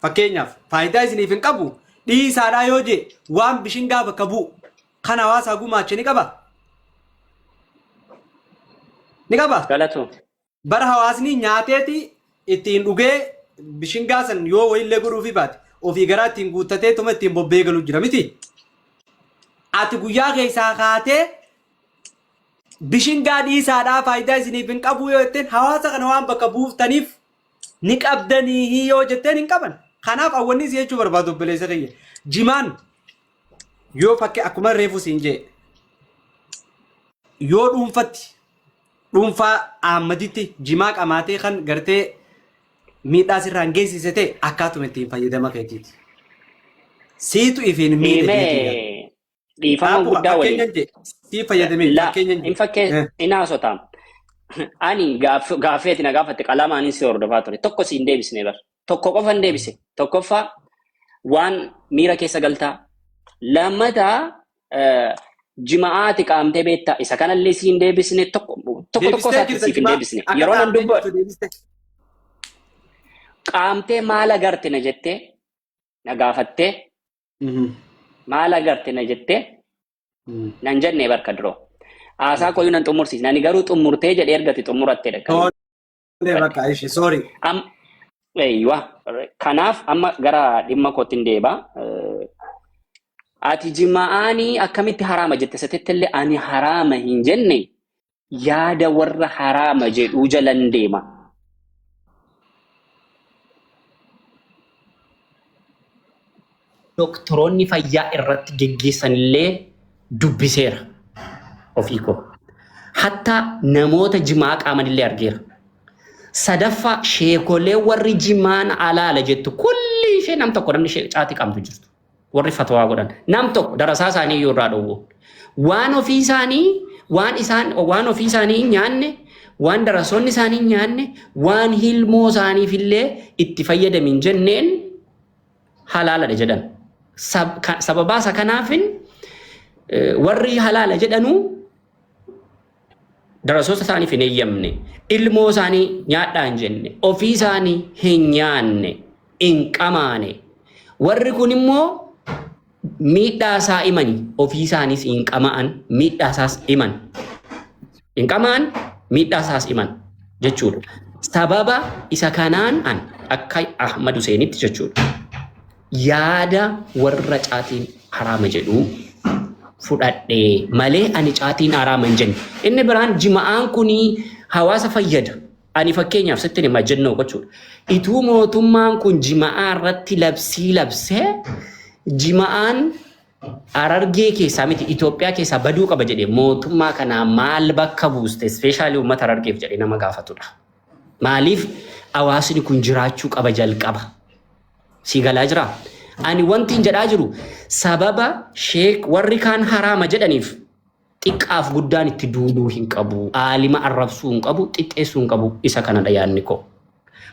fakkeenyaaf faayidaa isiniif hin qabu dhiisaadhaa yoo jee waan bishingaa bakka bu'u kan hawaasaa gumaache ni qaba. Ni qaba. Galatoom. Bara hawaasni nyaateeti ittiin dhugee bishingaa san yoo wayillee godhuufi baate ofii garaa ittiin guuttatee tuma ittiin bobbee galu jira miti. Ati guyyaa keessaa kaatee bishingaa dhiisaadhaa faayidaa isiniif hin qabu yoo jetteen hawaasa kana waan bakka buuftaniif ni qabdanii yoo jetteen hin qaban. Kanaaf awwanni si jechuu barbaadu obboleessa kiyya. Jimaan yoo fakkii akkuma reefu siin jee yoo dhuunfatti dhuunfaa Ahmaditti jimaa qamaatee kan gartee miidhaa sirraan geessise ta'e akkaatuma ittiin fayyadama keetiiti. Siitu ifiin miidhe jeetii yaada. Dhiimee dhiifama Dhaabbuma guddaa waliin. fakkeenyan jee sii fayyadamee La fakkeenyan hin jee. fakkee hin haasotaam. Ani gaaffii ati na gaafatte qalamaanin si hordofaa ture. Tokko si hin deebisne bar. Tokko qofa hin deebise. Tokkoffaa waan miira keessa galtaa. Lammataa jima'aati qaamtee beektaa. Isa kanallee si hin deebisne tokko tokko tokko Deebistee isaatti jirta siif hin jimaa deebisne. akka Yeroo nan qaamtee dubbadhu jirtu deebiste. qaamtee maal agarte na jettee na gaafattee maal agarte na jettee nan jenne barka duroo. Haasaa koyyuu nan xumursiisne. Ani garuu xumurtee jedhee ergati xumurattedha kan Tole dubbadhe. bakka ishee sorry. Am eeywa kanaaf amma gara dhimma kootti hin deeba. Ati jima'aanii akkamitti haraama jette satetti illee ani haraama hin jenne yaada warra haraama jedhuu jalan deema. Doktoroonni fayyaa irratti geggeessan illee dubbiseera ofii koo. Hatta namoota jimaa qaaman illee argeera. Sadaffaa sheekolee warri jimaan alaala jettu kulli ishee nam tokko namni ishee caatii qaamtu jirtu. Warri fatwaa godhan nam tokko darasaa isaanii iyyuu irraa dhowwu. Waan ofii isaanii waan isaan waan ofii isaanii hin nyaanne waan darasoonni isaanii hin nyaanne waan hilmoo isaaniif illee itti fayyadamin jenneen halaaladha jedhan. Sababaa isa kanaafin warri halaala jedhanuu darasoota isaaniif hin eeyyamne, ilmoo isaanii nyaadhaa hin jenne, ofii isaanii hin nyaanne, hin qamaane. Warri kun immoo miidhaa isaa himani, ofii isaaniis hin qama'an, miidhaa isaas himan. Hin qama'an, miidhaa isaas himan jechuudha. Sababa isa kanaan an akka Ahmad Huseenitti jechuudha. Yaada warra caatiin haraama jedhuu fudhadhe malee ani caatiin haraama hin jenne. Inni biraan jima'aan kun hawaasa fayyada. Ani fakkeenyaaf sitti hima jennoo gochuudha. Ituu mootummaan kun jima'aa irratti labsii labsee jima'aan Harargee keessaa miti Itoophiyaa keessaa baduu qaba jedhee mootummaa kanaa maal bakka buuste ispeeshaalii uummata Harargeef jedhee nama gaafatudha. Maaliif hawaasni kun jiraachuu qaba jalqaba. Sii galaa jiraa? Ani wanti hin jedhaa jiru sababa sheek warri kaan haraama jedhaniif xiqqaaf guddaan itti duuluu hin qabu. Aalima arrabsuu hin qabu, xiqqeessuu hin qabu. Isa kanadha yaadni koo.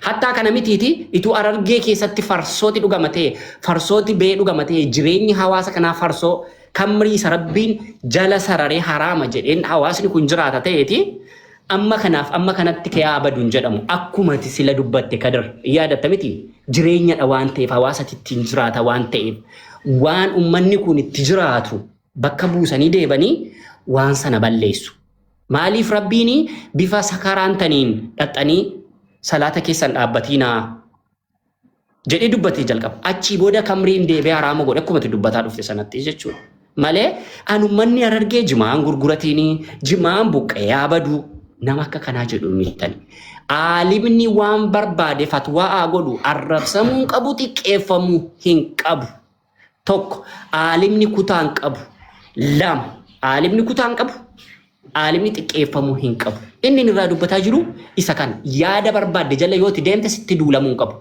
Hattaa kana mitiiti ituu Harargee keessatti farsooti dhugama ta'e, farsooti bee dhugama ta'e, jireenyi hawaasa kanaa farsoo kamrii isa rabbiin jala sararee haraama jedheen hawaasni kun jiraata ta'eeti amma kanaaf amma kanatti keyaa badu hin jedhamu. Akkuma ati sila dubbatte Kadir yaadatta miti jireenyadha waan ta'eef hawaasati ittiin jiraata waan ta'eef waan ummanni kun itti jiraatu bakka buusanii deebanii waan sana balleessu. Maaliif Rabbiin bifa sakaraantaniin dhaxxanii salaata keessan dhaabbatiinaa jedhee dubbatee jalqaba. Achii booda kamriin deebi'ee haraama godhe akkuma itti dubbataa dhufte sanatti jechuudha. Malee anummanni Harargee jimaan gurguratiinii jimaan buqqee yaa baduu nama akka kanaa jedhu miitani. Aalimni waan barbaade fatwaa haa godhu arrabsamuu hin qabu xiqqeeffamuu hin qabu. Tokko aalimni kutaa hin qabu. Lama aalimni kutaa hin qabu. Aalimni xiqqeeffamuu hin qabu. Inni inni irraa dubbataa jiru isa kana. Yaada barbaadde jala yoo itti deemte sitti duulamuu hin qabu.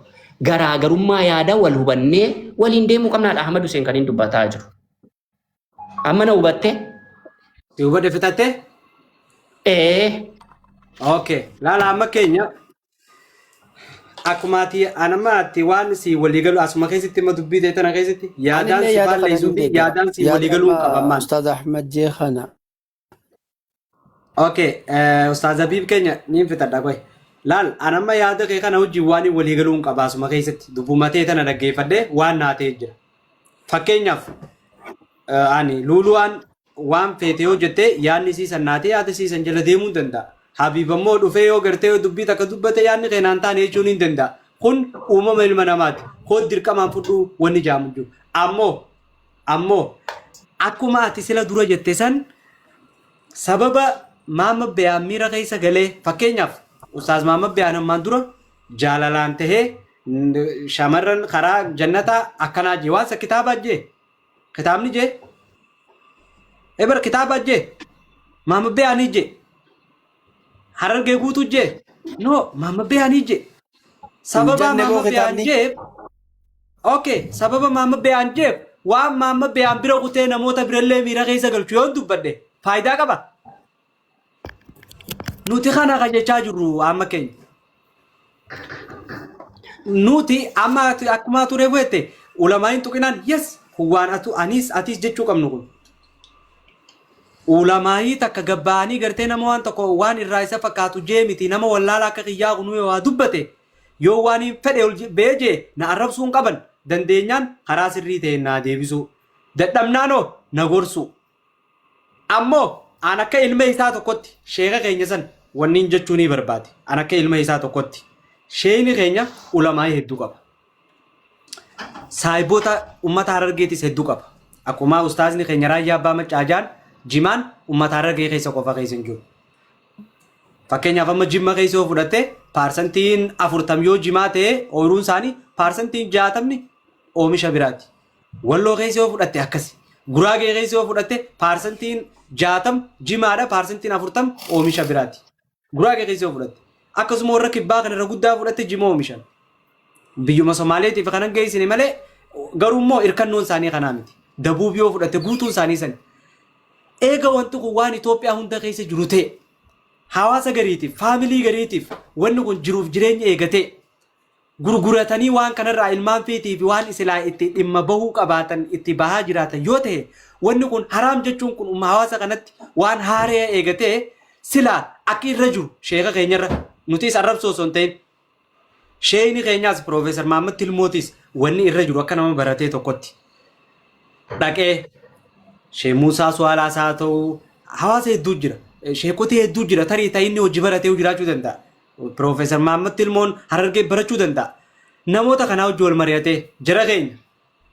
Garaagarummaa yaadaa wal hubannee waliin deemuu qabnaadha Ahmad Hussein kan inni dubbataa jiru. Amma na hubattee? Si hubadhe fixattee? Ee. Okay. Laala amma keenya akkuma ati anamma ati waan si walii galu asuma keessatti imma dubbii ta'e tana keessatti yaadaan Anillee si yaada kana faalleessuu nin fi deeggara. yaadaan si Yaada walii galuu amma qaba ammaan. Ustaaz Ahmad jee kana. Okay, Ustaaz Habiib keenya niin fixadha qoy. Laal anamma yaada kee kana wajjin waan walii galuu hin qaba asuma keessatti dubbuma ta'e tana dhaggeeffadhee waan naa ta'e jira. Fakkeenyaaf ani luulu'aan waan feete yoo jette yaadni siisan naatee yaada siisan jala deemuu hin danda'a. Habiib ammoo dhufee yoo gartee yoo dubbii takka dubbate yaadni kee naan taane jechuun hin danda'a. Kun uumama ilma namaati. Koo dirqamaan fudhuu wanni jaamu jiru. Ammoo ammoo akkuma ati sila dura jette san sababa Maamma Beyaan miira keessa galee fakkeenyaaf Ustaaz Maamma Beyaan ammaan dura jaalalaan tahee shamarran karaa jannataa akkanaa jee waan sa kitaabaa jee kitaabni jee ebar kitaabaa jee Maamma Beyaanii jee Harargee guutuu jee no Maamma Beyaanii jee Hin sababa jenne boo Maamma Beyaan kitaabni. jeef Okay, sababa Maamma Beyaan jeef waan Maamma Beyaan bira kutee namoota birallee miira keessa galchu yoon dubbadhe faayidaa qaba. Nuti kana kan jechaa jirru amma keenya. Nuti amma akkuma ture bu'ette ulamaa'iin tuqinaan, yes, kun waan atu anis atis jechuu qabnu kun. Ulamaayii takka gabba'anii gartee nama waan tokko waan irraa isa fakkaatu jee miti, nama wallaalaa akka kiyyaa kunuu yoo waa dubbate, yoo waan hin fedhe ol ba'ee jee na arrabsuu hin qaban. Dandeenyaan karaa sirrii ta'een naa deebisuu, dadhabnaanoo na gorsuu. Ammoo an akka ilma isaa tokkotti sheeka keenya san wanniin jechuu ni barbaade. An akka ilma isaa tokkotti, sheekni keenya ulamaayii hedduu qaba. Saahiboota ummata Harargeetis hedduu qaba. Akkuma ustaazni keenya Raayyaa Abbaa Maccaa jaan, jimaan ummata Harargee keessa qofa keessa hin jiru. Fakkeenyaaf, amma Jimma keessa yoo fudhatte, 40% yoo jimaa ta'e, ooyiruun isaanii 60% oomisha biraati. Walloo keessa yoo fudhatte akkasi. Guraagee keessa yoo fudhatte, 60% jimaadha, 40% oomisha biraati. Guraagee keessa yoo fudhatte. Akkasuma warra kibbaa kanarra guddaa fudhatte, jima oomishan. Biyyuma Somaaleetiif kanan geessine malee, garuu immoo hirkannoon isaanii kanaa miti. Dabuub yoo fudhatte, guutuun isaanii sani. Eega wanti kun waan Itoophiyaa hunda keessa jiru ta'e, hawaasa gariitiif, faamilii gariitiif wanni kun jiruuf jireenya eegatee, gurguratanii waan kanarraa ilmaan fiitii fi waan isilaa itti dhimma bahuu qabaatan itti bahaa jiraatan yoo ta'e, wanni kun haraam jechuun kun umma hawaasa kanatti waan haaree eegatee, silaa akka irra jiru sheeka keenyarra nutis arrabsoo osoo hin ta'in, sheeyni keenyaas Piroofeesar Mahammad Tilmootis wanni irra jiru akka nama baratee tokkotti dhaqee Shee Muusaa Suwaalaas haa ta'u, hawaasa hedduu jira. Sheekotii hedduu jira, tarii ta'e inni hojii baratee jiraachuu danda'a. Piroofeesar Mahammad Tilmoon Harargee barachuu danda'a. Namoota kanaa hojii wal mari'atee, jara keenya,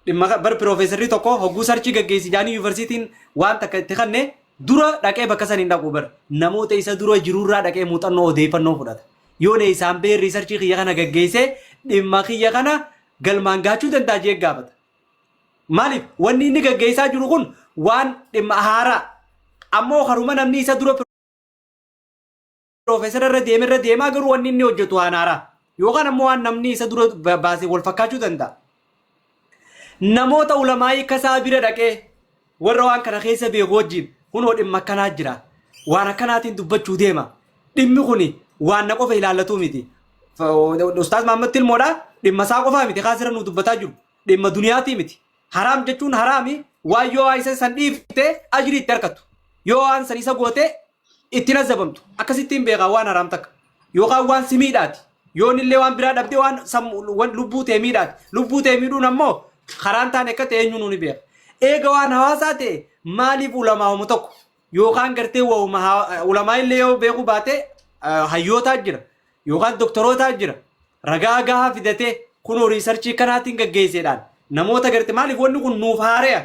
dhimma bar piroofeesarri tokko hogguu search gaggeessi jaanii yuunivarsiitiin waan takka itti kanne, dura dhaqee bakka san hin dhaqu bar, namoota isa dura jirurraa dhaqee muuxannoo odeeffannoo fudhata. Yoo ne isaan bahee research kiyya kana gaggeessee dhimma kiyya kana galmaan gaachuu danda'a jee gaafata. Maaliif? Wanni inni gaggeessaa jiru kun waan dhimma haaraa. Ammoo haruma namni isa dura piroofeesara irra deeme irra deemaa, garuu wanni inni hojjetu waan haaraa. Yookaan ammoo waan namni isa dura baasee wal fakkaachuu danda'a. Namoota ulamaayii kasaa bira dhaqee, warra waan kana keessa beeku wajjin, kunoo dhimma akkanaa jira. Waan akkanaatiin dubbachuu deema. Dhimmi kuni waan na qofa ilaallatu miti. Ustaaz Mahammad Tilmoodha, dhimma isaa qofaa miti kaasirra nu dubbataa jiru. Dhimma duniyaatii miti. Haraam jechuun haraami, waan yoo isa san dhiifte ajrii itti argattu. Yoo waan san isa goote ittiin azabamtu. Akkasittiin beekaa waan haraam takka. Yookaan waan si miidhaati. Yoon illee waan biraa dhabdee waan lubbuu ta'e miidhaati. Lubbuu ta'e miidhuun ammoo karaan taane akka ta'e eenyuun ni beeka. Eega waan hawaasaa ta'e, maaliif ulamaa'uma tokko yookaan gartee waa'uma ulamaa illee yoo beekuu baate, hayyootaa jira yookaan doktorootaa jira, ragaa gahaa fidatee kunoo research kanaatiin gaggeesseedhaan namoota garte? Maaliif? Wanni kun nuuf haare'a.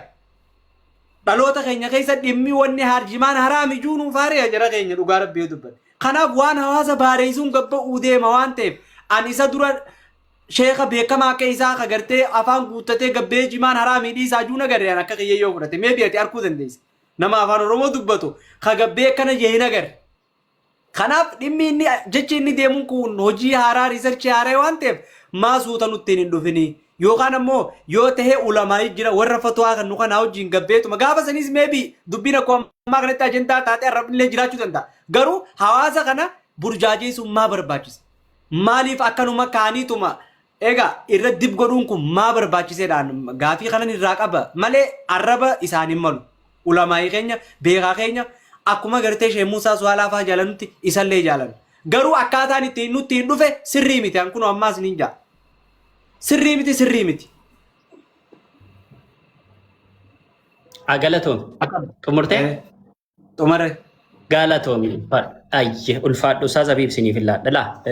Dhaloota keenya keessa dhimmi wanni harjimaan haraam ijuu nuuf haare'a, jara keenya, dhugaa rabbii yoo dubbate. Kanaaf waan hawaasa baareessuun gabba'uu deema waan ta'eef, ani isa dura sheeka beekamaa akka isaa ka gartee afaan guuttatee gabbee jimaan haraamii dhiisaa juu nagarre. An akka kiyya yoo fudhate, maybe ati arguu dandeessa. Nama afaan Oromoo dubbatu ka gabbee akkana jee hin agarre. Kanaaf dhimmi inni jechi inni deemuun kun hojii haaraa, research haaraa waan ta'eef, maa suuta nutti hin dhufini? Yookaan ammoo yoo ta'e ulamaayii jira, warra fatwaa kan nu kanaa wajjin gabbeetuma gaafa sanis maybe dubbiin akkuma ammaa kanatti ajandaa taatee arrabnillee jiraachuu danda'a. Garuu hawaasa kana burjaajeessuun maa barbaachisa? Maaliif akkanuma kaaniituma egaa irra dib godhuun kun maa barbaachiseedhaan gaafii kanan irraa qaba malee arraba isaan hin malu. Ulamaayii keenya, beekaa keenya, akkuma gartee Sheek Muusaa Suwaalaa fa'aa jaalannutti isallee jaalanna. Garuu akkaataan ittiin nutti hin dhufe sirrii miti. An kunoo ammaas niin jaa. Sirrii miti, sirrii miti. Galatoom. Xumurtee? Xumare. Galatoomi. Ayye, ulfaadhu Ustaaz Abiib, isiniif hin laadha. Laa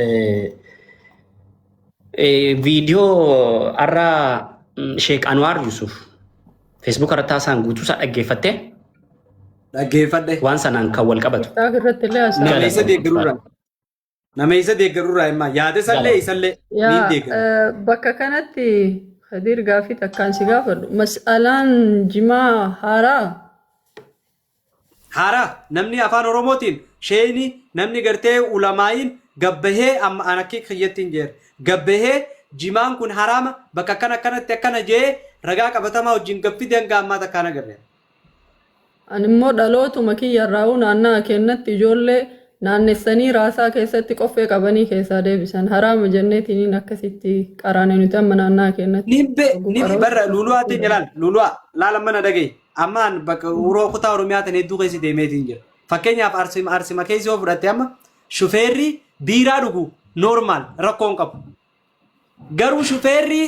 viidiyoo har'a Sheek Anwaar Yusuf Facebook irratti haasa'an guutuu isaa dhaggeeffattee? Dhaggeeffadhe. Waan sanaan kan wal qabatu. TikTok irratti illee haasa'an. Nama isa deeggarurraa. Nama isa deeggarurraa himaa. Yaada isallee isallee niin Yaa deeggara. bakka kanatti Khadiir, gaafii takkaan si gaafadhu. Mas'alaan jimaa haaraa? Haaraa, namni afaan Oromootiin sheeyni, namni gartee ulamaa'iin gabbahee, amma an akka kiyyatti hin jeer, gabbahee jimaan kun haraama bakka akkana akkanatti akkana jee ragaa qabatamaa wajjin gaffide hanga ammaa takkaan agarre. Ani immoo dhalootuma kiyya irraa naannaa kennatti ijoollee Naannessanii raasaa keessatti qoffee qabanii keessaa deebisan. Haraama jenneetiniin akkasitti qaraane nuti amma naannaa keenyatti. Nimbe Hogguu nimbe qara'u. Barra lulu'aa ta'e laal lulu'aa laal amma na dhagaye ammaan bakka uroo kutaa Oromiyaa tan hedduu keessa deemeetiin jira. Fakkeenyaaf Arsima Arsima keessa yoo fudhatte amma shufeerri biiraa dhugu normal rakkoo hin qabu. Garuu shufeerri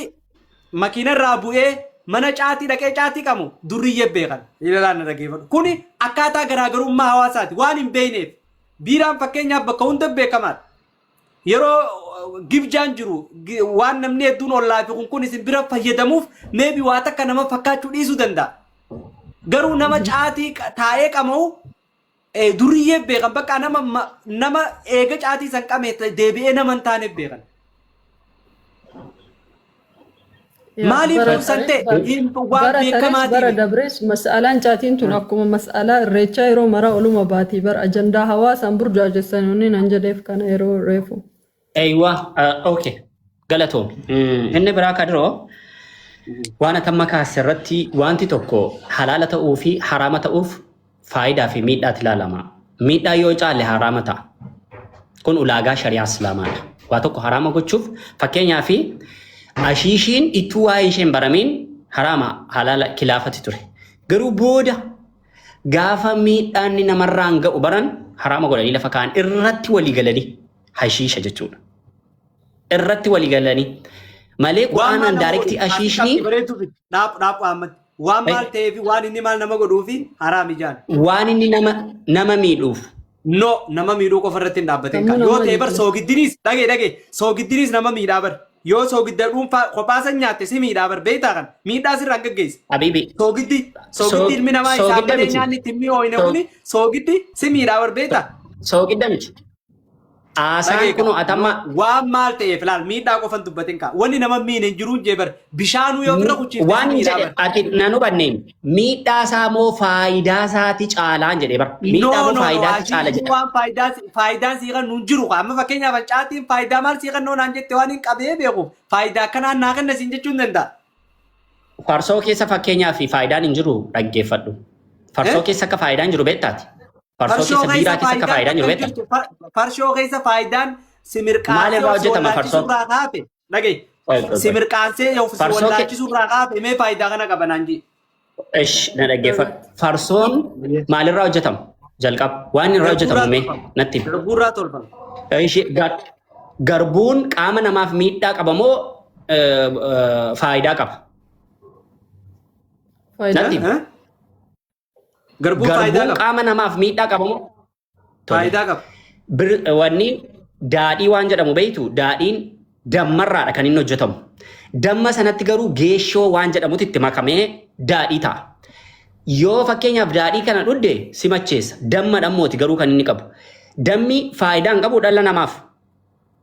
makiina irraa bu'ee mana caatii dhaqee caatii qamu durriyyee beekan. Ilalaan na dhaggeeffadhu. Kuni akkaataa garaagarummaa hawaasaati waan hin beekneef. Biiraan fakkeenyaaf bakka hunda beekamaadha. Yeroo gibjaan jiru waan namni hedduun ollaa fi kun kun isin bira fayyadamuuf maybe waa takka nama fakkaachuu dhiisuu danda'a. Garuu nama caatii taa'ee qama'u duriyyee beekan bakka nama nama eega caatii san qame deebi'ee nama hin taaneef beekan. Yaa Maaliif bara yoo san tares ta'e waan bara tares beekamaatii bara miti. dabres mas'alaan caatiin tun akkuma mas'alaa irreechaa yeroo maraa oluma baatii bara ajandaa hawaasaan burjaajessan inni nan jedheef kana yeroo reefu. Eeywa, okay. Galatoomi. Inni biraa ka diroo waan ati amma kaase irratti wanti tokko halaala ta'uu fi haraama ta'uuf faayidaa fi miidhaatti ilaalama. Miidhaa yoo caale haraama ta'a. Kun ulaagaa shari'aa Islaamaadha. Waa tokko haraama gochuuf fakkeenyaa fi ashiishiin ittuu waa'ee ishee hin baramiin haraama halaala kilaafati ture. Garuu booda gaafa miidhaan inni namarraan ga'u baran haraama godhanii lafa kaa'an irratti walii galanii hashiisha jechuudha. Irratti walii galanii malee Waan maal quraanaan nama direct godhu ashiishni qabdi bareedduu fi dhaap dhaap ammatti. Waan maal ta'ee fi waan inni maal nama godhuu fi haraam ijaan. Waan inni nama miidhuuf. No, nama miidhuu qofa irratti hin dhaabbatin. Sammuu Yoo namaa ta'e bar jijjiira. Soogiddinis dhagee dhagee soogiddinis nama miidhaa bar. Yoo soogidda dhuunfaa kophaa san nyaatte si miidhaa bar beektaa kan miidhaa sirraan gaggeessa. Habibi. Soogiddi soogiddi ilmi namaa isaan Soogidda malee miti. nyaanni itti mi'ooyne kuni soogiddi si miidhaa bar beektaa. Soogidda miti. Haasaan Dhagee kun atamma waan maal ta'eef laal miidhaa qofan dubbatin kaa wanni nama miine hin jiruun jee bar bishaanuu yoo ofirra kuchiifte si waan miidhaa jedhe bar. Ati nan hubanne miidhaa isaa moo faayidaa isaati caalaan jedhe bar No miidhaa moo no no faayidaati caala ashiin jedhe. waan faayidaa faayidaan sii kan nuun jiru kaa amma fakkeenyaaf caatiin faayidaa maal sii kan naan jette waan hin qabee beeku faayidaa akkanaan naa kenna siin jechuu hin danda'a. Farsoo keessa fakkeenyaaf faayidaan hin jiru dhaggeeffadhu. Farsoo Eh? keessa akka faayidaan hin jiru beektaati. Farsoo Farshoo keessa keessa biiraa keessa akka faayidaan faayidaan jiru takka hin beektaa? jirtu. Farshoo keessa faayidaan si Maal mirqaansee irraa of si hojjetama wallaalchisuu farsoon? irraa kaafe. Dhaga'i. Qoy, qoy, Si qoy. mirqaansee of si Farsoo ke wallaalchisuu irraa kaafe mee faayidaa kana qaba naan jee. Ish, na dhaggeeffadhu. Farsoon maalirraa hojjetama? Jalqaba. Waan irraa Garbuurraa hojjetamu mee tolfama. natti himi. Garbuurraa tolfama. Ishi garbuun qaama namaaf miidhaa qaba moo faayidaa qaba? Faayidaa. Natti himi. Eh? Garbuun faayidaa Garbuun qaba. qaama namaaf miidhaa qaba moo? Tole. Faayidaa qaba. Wanni daadhii waan jedhamu beektu daadhiin dammarraadha kan inni hojjetamu. Damma sanatti garuu geeshoo waan jedhamutu itti makamee daadhii ta'a. Yoo fakkeenyaaf daadhii kana dhugde si macheessa. Damma dhammooti garuu kan inni qabu. Dammi faayidaa hin qabu dhala namaaf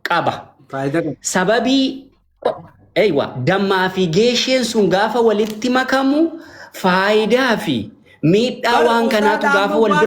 qaba. Faayidaa qaba. Sababii eeywa dammaa fi geesheen sun gaafa walitti makamu faayidaa fi miidhaa Bara waan kanaatu ustaadha gaafa amma wal waan